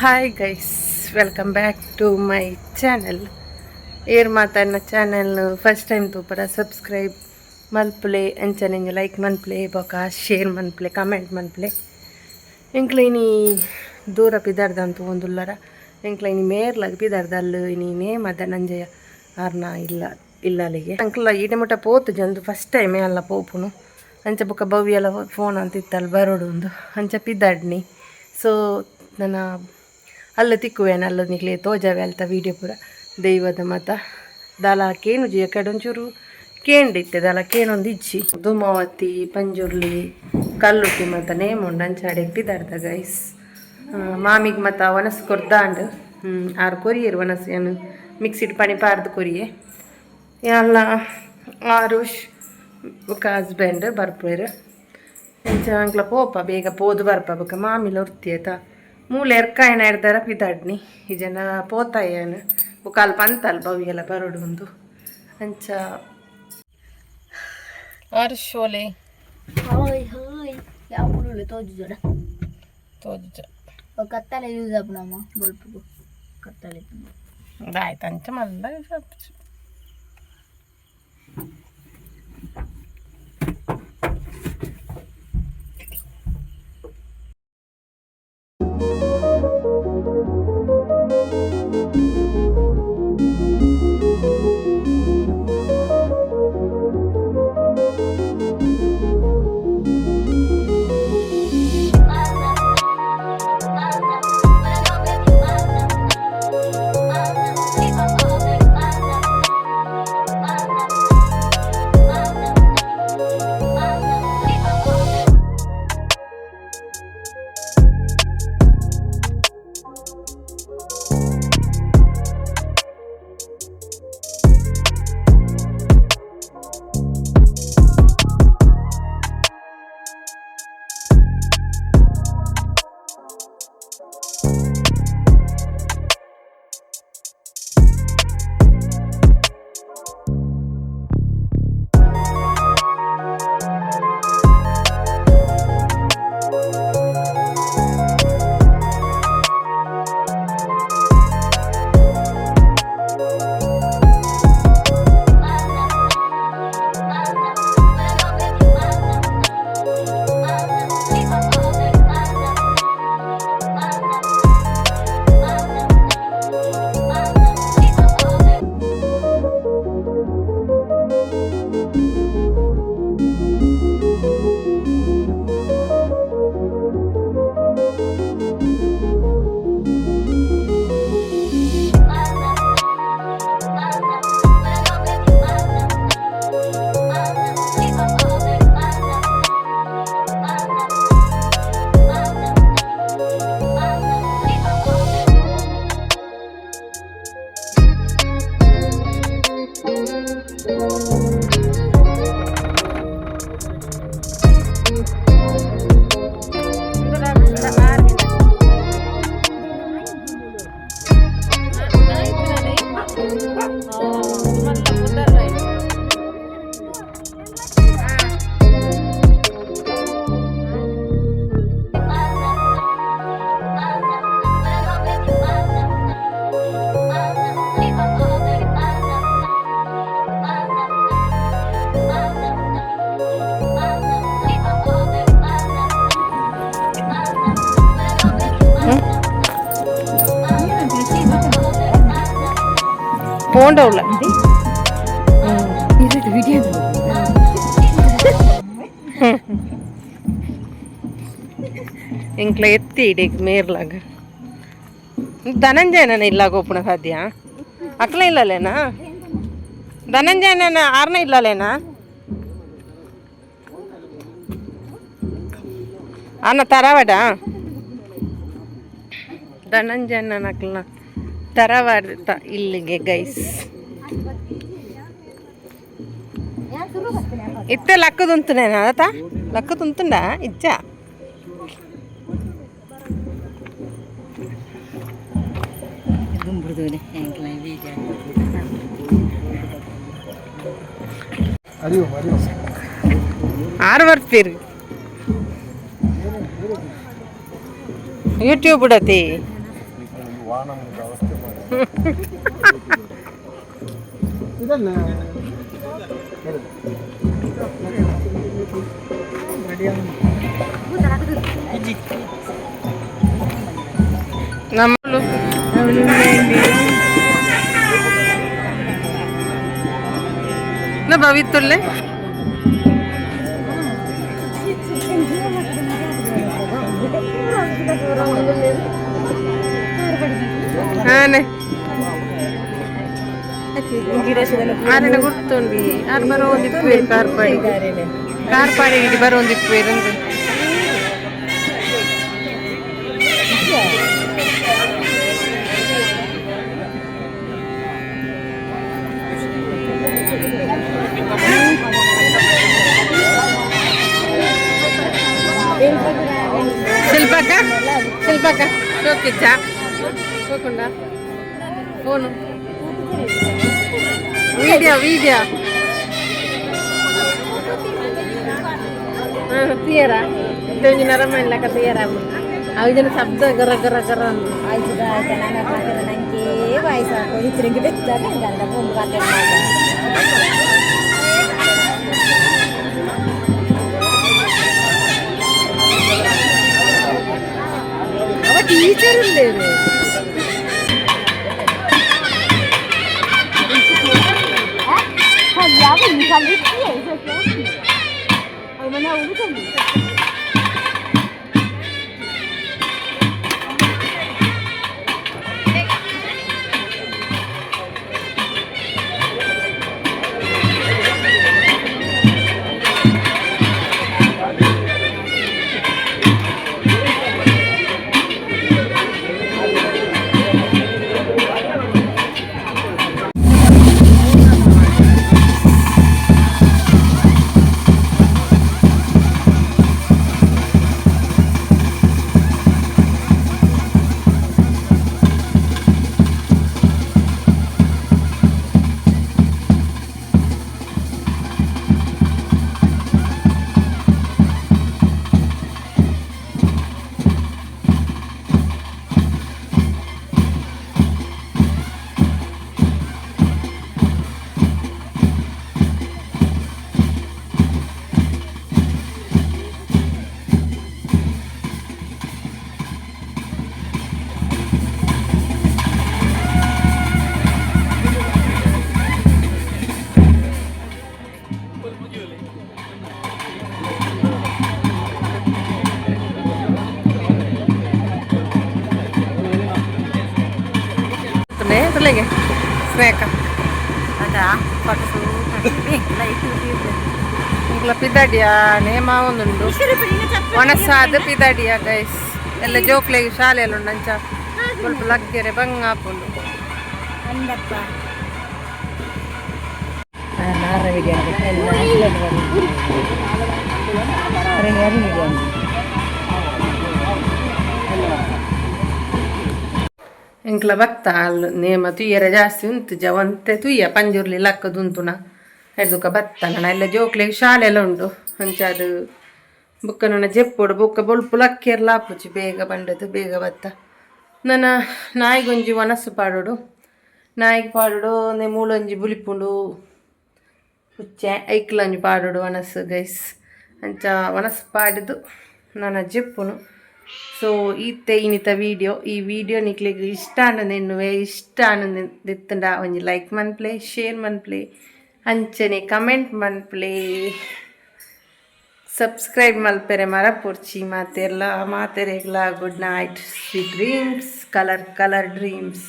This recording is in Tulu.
Hi guys, welcome back to my channel. ಏರ್ ಮಾತನ್ನ ಚಾನೆಲ್ ಫಸ್ಟ್ ಟೈಮ್ ತೂಪರ ಸಬ್ಸ್ಕ್ರೈಬ್ ಮಲ್ಪುಲೆ, ಅಂಚನೆ ಲೈಕ್ ಮನ್ಪುಲೆ, ಬೊಕ ಶೇರ್ ಮನ್ಪುಲೆ, ಕಮೆಂಟ್ ಮನ್ಪುಲೆ. ಎಂಕ್ಲ ಇನಿ ದೂರ ಪಿದಾರ್ದಂತ ಒಂದುಲ್ಲರ. ಎಂಕ್ಲ ಇನಿ ಮೇರ್ಲಾಗ ಪಿದಾರ್ದ ಅಲ್ಲು ಇನಿ ನೇಮ ಧನಂಜಯ ಆರ್ನ ಇಲ್ಲ ಇಲ್ಲಲಿಗೆ. ಅಂಕ್ಲ ಈಡೆ ಮುಟ್ಟ ಪೋತು ಜಂದು ಫಸ್ಟ್ ಟೈಮೇ ಅಲ್ಲ ಪೋಪುನು. ಅಂಚ ಬೊಕ ಭವ್ಯಲ ಫೋನ್ ಅಂತ ಇತ್ತಲ್ಲ ಬರೋಡು ಒಂದು ಅಂಚ ಪಿದಾಡ್ನಿ. ಸೊ ನನ್ನ ಅಲ್ಲ ತಿಕ್ಕುವೇನ ಅಲ್ಲ ನಿಕ್ಲೆ ತೋಜಾವೆ ಅಲ್ತ ವೀಡಿಯೋ ಪೂರ. ದೈವದ ಮತ ದಾಲ ಕೇನುಜಿ, ಕಡೆ ಒಂಚೂರು ಕೇಂಡಿತ್ತೆ, ದಾಲ ಕೇನೊಂದು ಇಜ್ಜಿ. ಧೂಮಾವತಿ ಪಂಜುರ್ಲಿ ಕಲ್ಲುಟ್ಟಿ ಮತ ನೇಮುಂಡು, ಅಂಚ ಅಡೆಗ್ ಪಿದಾಡ್ದ ಗೈಸ್. ಮಾಮಿಗೆ ಮತ ವನಸ್ ಕೊರ್ದಾಂಡ್. ಆರು ಕೊರಿಯರು ವನಸ್ ಏನು ಮಿಕ್ಸಿಡ್ ಪಣಿ ಪಾರ್ದು ಕೊರಿಯೆ. ಎಲ್ಲ ಆರುಷ್ ಬೊಕ ಹಸ್ಬೆಂಡ್ ಬರ್ಪೇರು. ಎಂಚ ಅಂಕ್ಲ ಪೋಪ ಬೇಗ ಪೋದು ಬರ್ಪ. ಬೊಕ ಮಾಮಿಲ ಒರ್ತಿ ಆಯ್ತಾ. ಮೂಲೆ ಎರ್ಕಾಯನ ಎರ್ದಾರ ಪಿದಾಡ್ನಿ. ಈ ಜನ ಪೋತಾಯನ ಬೊಕ ಅಲ್ಪ ಅಂತಲ್ ಭವ್ಯಲ ಬರೋಡು ಒಂದು ಅಂಚ. ಆರುಷ್ ಓಲೆ. ಹಾಯ್ ಹಾಯ್, ಯಾವ ತೋಜುಜಡ? ತೋಜುಜ. ಕತ್ತಲೆ ಯೂಸ್ ಆಪುನಮ್ಮ, ಬೊಲ್ಪುಗು ಕತ್ತಲೆ. ಆಯ್ತು, ಅಂಚ ಮಲ್ಲ. ಪೋಂಡವುಳ್ಳ. ಎಂಕ್ಲ ಎತ್ತಿ ಇಡೀ ಮೇರ್ಲಾಗ ಧನಂಜಯನ ಇಲ್ಲ ಗೋಪುಣ ಸಾಧ್ಯ ಅಕ್ಲ ಇಲ್ಲಲೇನಾ? ಧನಂಜಯನ ಆರ್ನ ಇಲ್ಲಲೇನಾ? ಅನ್ನ ತರವಾಡ ಧನಂಜಯನ ಅಕ್ಲನ ತರವಾಡ ಇಲ್ಲಿಗೆ ಗೈಸ್. ಇತ್ತೆ ಲಕ್ಕದುಂತುನೇನ ಅದ ಲಕ್ಕದುಂತುಂಡ ಇಜ್ಜ. ಆರು ಬರ್ತೀರಿ ಯೂಟ್ಯೂಬ್ ಬಿಡತಿ. ನಮ್ಮಲು ನಾ ಭವಿತ್ತುಲ್ಲೆ. ಹಾನೆ ಆರೆನ ಗುರ್ತುಂಡಿ. ಆರ್ ಬರೋ ಒಂದಿಪ್ಪುವೇರು ಕಾರ್ಪಾಡಿ, ಕಾರ್ಪಾಡಿ ಬರೋ ಒಂದಿಪ್ಪುವೇರು ಅಂದು. ಶಿಲ್ಪಕ್ಕ, ಶಿಲ್ಪಕ್ಕ, ಶೋಕಿಚ್ಚ ಶೋಕುಂಡ ಫೋನು ವಿಡಿಯೋ ವಿಡಿಯೋ. ಹಾಂ, ತೀಯರ ಒಂಜಿ ನರಮಣ್ಲಕ ತೀಯರ ಅವು ಜನ ಶಬ್ದ ಗರ ಗರ ಗರ ಅಂದು. ನಂಗೆ ವಾಯ್ಸ್ ಇತ್ತರಂಗೆ ಬೆತ್ತಾಗ ಗಂಡ ಬೊಂಬು. ಅವ ಟೀಚರ್ ಉಲ್ಲೇರು. ತುಲೆಗೆ ಸ್ನೇಕ. ಅದಾ ಫೋಟೋ. ಇಂಕ್ಲ ಪಿದಾಡಿಯ ನೇಮ ಒಂದುಂಡು. ಒಣಸಾದ ಪಿದಾಡಿಯ ಗೈಸ್. ಎಲ್ಲ ಜೋಕ್ಲೆಗ್ ಶಾಲೆಯಲ್ಲಿ ಉಂಡು. ಅಂಚ ಸ್ವಲ್ಪ ಲಗ್ಗೆರೆ ಬಂಗ ಆಪುಂಡು. ಅಂದಪ್ಪ. ಎಂಕ್ಲ ಬತ್ತ ಅಲ್ ನೇಮ ತುಯ್ಯರ ಜಾಸ್ತಿ ಉಂಟು ಜವಂತೆ ತುಯ್ಯ ಪಂಜುರ್ಲಿ ಲಕ್ಕದುಂತುನ ಎಡ್ದುಕ ಬತ್ತ. ನನ ಎಲ್ಲ ಜೋಕ್ಲೆಗ್ ಶಾಲೆ ಎಲ್ಲ ಉಂಡು. ಅಂಚ ಅದು ಬುಕ್ಕ ನನ್ನ ಜೆಪ್ಪೊಡು. ಬೊಕ್ಕ ಬೊಲ್ಪು ಲಕ್ಕಿಯರ್ಲ ಆಪುಜಿ. ಬೇಗ ಬಂಡದು ಬೇಗ ಬತ್ತ. ನನ್ನ ನಾಯಿಗೊಂಜಿ ವನಸ್ಸು ಪಾಡೋಡು, ನಾಯಿಗೆ ಪಾಡೋಡು. ನೆ ಮೂಲೊಂಜಿ ಬುಲಿಪುಂಡು ಪುಚ್ಚೆ, ಐಕ್ಲೊಂಜಿ ಪಾಡೋಡು ವನಸ್ಸು ಗೈಸ್. ಅಂಚ ವನಸ್ಸು ಪಾಡಿದು ನನ್ನ ಜೆಪ್ಪುನು. ಸೊ ಈತೆ ಇನಿತ ವಿಡಿಯೋ. ಈ ವಿಡಿಯೋ ನಿಕ್ಲೆಗ್ ಇಷ್ಟ ಆಂಡ ಇಷ್ಟ ಆನಂದ ಒಂಜಿ ಲೈಕ್ ಮನ್ಪ್ಲೆ, ಶೇರ್ ಮನ್ಪ್ಲೆ, ಅಂಚನೆ ಕಮೆಂಟ್ ಮನ್ಪ್ಲೆ, ಸಬ್ಸ್ಕ್ರೈಬ್ ಮಲ್ಪೆರೆ ಮರಪೊರ್ಚಿ. ಮಾತೆರ್ಲ ಮಾತೆರೆಗ್ಲ good night, sweet dreams, colour colour dreams.